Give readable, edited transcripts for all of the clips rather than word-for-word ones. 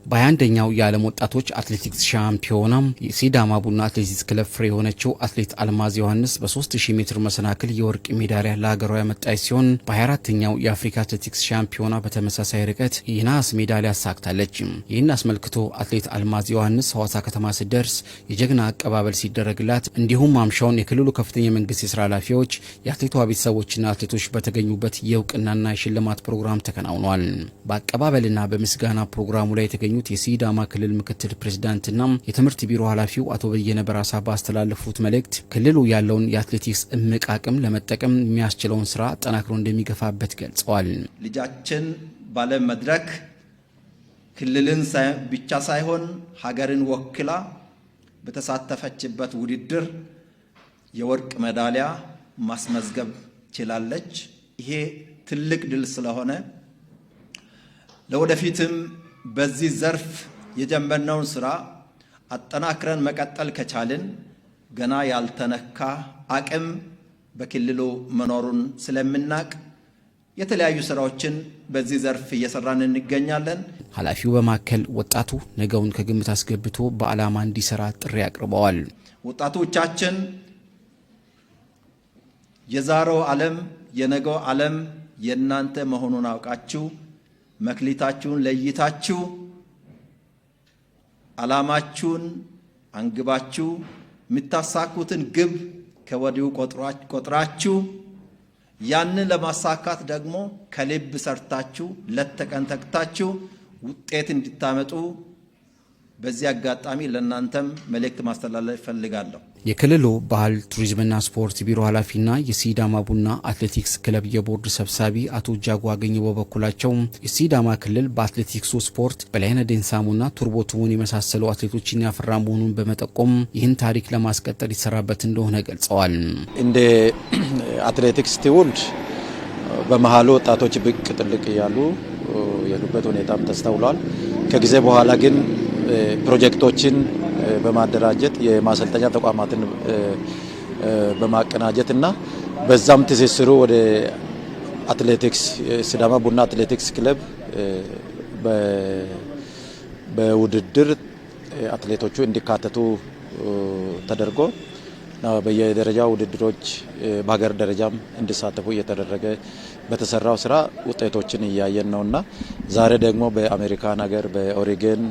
በ21ኛው የዓለም ወጣቶች አትሌቲክስ ሻምፒዮና የሲዳማ ቡና አትሌቲክስ ክለብ ፍሬ የሆነችው አትሌት አልማዝ ዮሐንስ በ3000 ሜትር መሰናክል የወርቅ ሜዳሊያ ለሀገሯ ያመጣች ሲሆን፣ በ24ኛው የአፍሪካ አትሌቲክስ ሻምፒዮና በተመሳሳይ ርቀት የነሐስ ሜዳሊያ አሳክታለች። ይህን አስመልክቶ አትሌት አልማዝ ዮሐንስ ሐዋሳ ከተማ ስትደርስ የጀግና አቀባበል ሲደረግላት፣ እንዲሁም ማምሻውን የክልሉ ከፍተኛ የመንግስት የስራ ኃላፊዎች፣ የአትሌቷ ቤተሰቦችና አትሌቶች በተገኙበት የእውቅናና የሽልማት ፕሮግራም ተከናውኗል። በአቀባበልና በምስጋና ፕሮግራሙ ላይ የተገኙት የሲዳማ ክልል ምክትል ፕሬዚዳንትና የትምህርት ቢሮ ኃላፊው አቶ በየነ በራሳ ባስተላለፉት መልእክት ክልሉ ያለውን የአትሌቲክስ እምቅ አቅም ለመጠቀም የሚያስችለውን ስራ አጠናክሮ እንደሚገፋበት ገልጸዋል። ልጃችን ባለም መድረክ ክልልን ብቻ ሳይሆን ሀገርን ወክላ በተሳተፈችበት ውድድር የወርቅ ሜዳሊያ ማስመዝገብ ችላለች። ይሄ ትልቅ ድል ስለሆነ ለወደፊትም በዚህ ዘርፍ የጀመርነውን ስራ አጠናክረን መቀጠል ከቻልን ገና ያልተነካ አቅም በክልሉ መኖሩን ስለምናቅ የተለያዩ ስራዎችን በዚህ ዘርፍ እየሰራን እንገኛለን። ኃላፊው በማከል ወጣቱ ነገውን ከግምት አስገብቶ በዓላማ እንዲሰራ ጥሪ አቅርበዋል። ወጣቶቻችን የዛሬው ዓለም የነገው ዓለም የእናንተ መሆኑን አውቃችሁ፣ መክሊታችሁን ለይታችሁ፣ ዓላማችሁን አንግባችሁ፣ የምታሳኩትን ግብ ከወዲሁ ቆጥራችሁ፣ ያንን ለማሳካት ደግሞ ከልብ ሰርታችሁ ሌት ተቀን ተግታችሁ ውጤት እንድታመጡ በዚህ አጋጣሚ ለእናንተም መልእክት ማስተላለፍ እፈልጋለሁ። የክልሉ ባህል ቱሪዝምና ስፖርት ቢሮ ኃላፊና የሲዳማ ቡና አትሌቲክስ ክለብ የቦርድ ሰብሳቢ አቶ ጃጎ አገኘው በበኩላቸው የሲዳማ ክልል በአትሌቲክሱ ስፖርት በላይነህ ዴንሳሞና ቱርቦ ቱሞን የመሳሰሉ አትሌቶችን ያፈራ መሆኑን በመጠቆም ይህን ታሪክ ለማስቀጠል ይሰራበት እንደሆነ ገልጸዋል። እንደ አትሌቲክስ ትውልድ በመሀሉ ወጣቶች ብቅ ጥልቅ እያሉ የሄዱበት ሁኔታም ተስተውሏል። ከጊዜ በኋላ ግን ፕሮጀክቶችን በማደራጀት፣ የማሰልጠኛ ተቋማትን በማቀናጀት እና በዛም ትስስሩ ወደ አትሌቲክስ ሲዳማ ቡና አትሌቲክስ ክለብ በውድድር አትሌቶቹ እንዲካተቱ ተደርጎ በየደረጃው ውድድሮች በሀገር ደረጃም እንዲሳተፉ እየተደረገ በተሰራው ስራ ውጤቶችን እያየን ነውና፣ ዛሬ ደግሞ በአሜሪካን ሀገር በኦሪገን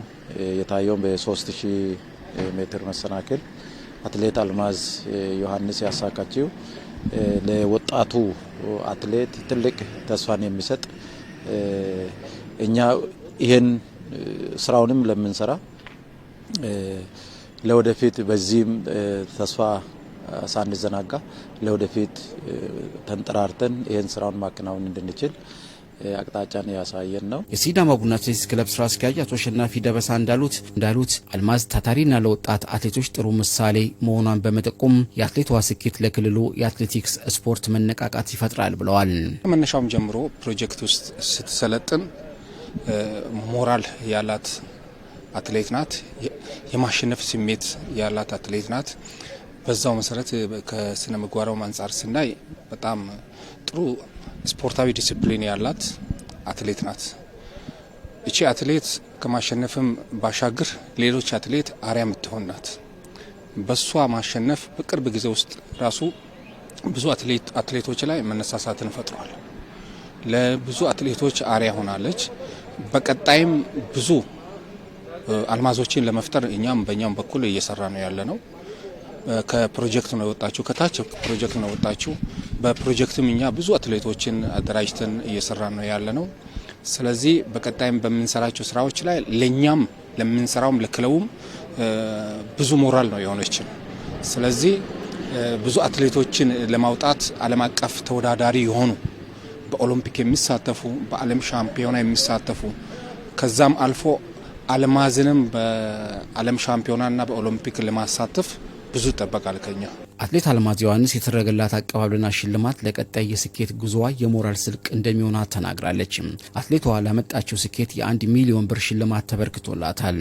የታየውን በ3000 ሜትር መሰናክል አትሌት አልማዝ ዮሐንስ ያሳካችው ለወጣቱ አትሌት ትልቅ ተስፋን የሚሰጥ፣ እኛ ይህን ስራውንም ለምንሰራ ለወደፊት በዚህም ተስፋ ሳንዘናጋ ለወደፊት ተንጠራርተን ይህን ስራውን ማከናወን እንድንችል አቅጣጫን ያሳየን ነው። የሲዳማ ቡና አትሌቲክስ ክለብ ስራ አስኪያጅ አቶ አሸናፊ ደበሳ እንዳሉት አልማዝ ታታሪና ለወጣት አትሌቶች ጥሩ ምሳሌ መሆኗን በመጠቆም የአትሌቷ ስኬት ለክልሉ የአትሌቲክስ ስፖርት መነቃቃት ይፈጥራል ብለዋል። መነሻውም ጀምሮ ፕሮጀክት ውስጥ ስትሰለጥን ሞራል ያላት አትሌት ናት። የማሸነፍ ስሜት ያላት አትሌት ናት። በዛው መሰረት ከስነ ምግባሯም አንጻር ስናይ በጣም ጥሩ ስፖርታዊ ዲሲፕሊን ያላት አትሌት ናት። እቺ አትሌት ከማሸነፍም ባሻገር ሌሎች አትሌት አርአያ የምትሆን ናት። በሷ ማሸነፍ በቅርብ ጊዜ ውስጥ ራሱ ብዙ አትሌቶች ላይ መነሳሳትን ፈጥሯል። ለብዙ አትሌቶች አርአያ ሆናለች። በቀጣይም ብዙ አልማዞችን ለመፍጠር እኛም በእኛም በኩል እየሰራ ነው ያለ ነው። ከፕሮጀክት ነው የወጣችው፣ ከታች ፕሮጀክት ነው የወጣችው። በፕሮጀክትም እኛ ብዙ አትሌቶችን አደራጅተን እየሰራ ነው ያለ ነው። ስለዚህ በቀጣይም በምንሰራቸው ስራዎች ላይ ለእኛም ለምንሰራውም ለክለቡም ብዙ ሞራል ነው የሆነችን። ስለዚህ ብዙ አትሌቶችን ለማውጣት ዓለም አቀፍ ተወዳዳሪ የሆኑ፣ በኦሎምፒክ የሚሳተፉ፣ በዓለም ሻምፒዮና የሚሳተፉ፣ ከዛም አልፎ አልማዝንም በዓለም ሻምፒዮናና በኦሎምፒክ ለማሳተፍ ብዙ ይጠበቃል ከኛ። አትሌት አልማዝ ዮሐንስ የተደረገላት አቀባበልና ሽልማት ለቀጣይ የስኬት ጉዞዋ የሞራል ስንቅ እንደሚሆናት ተናግራለች። አትሌቷ ላመጣችው ስኬት የ1 ሚሊዮን ብር ሽልማት ተበርክቶላታል።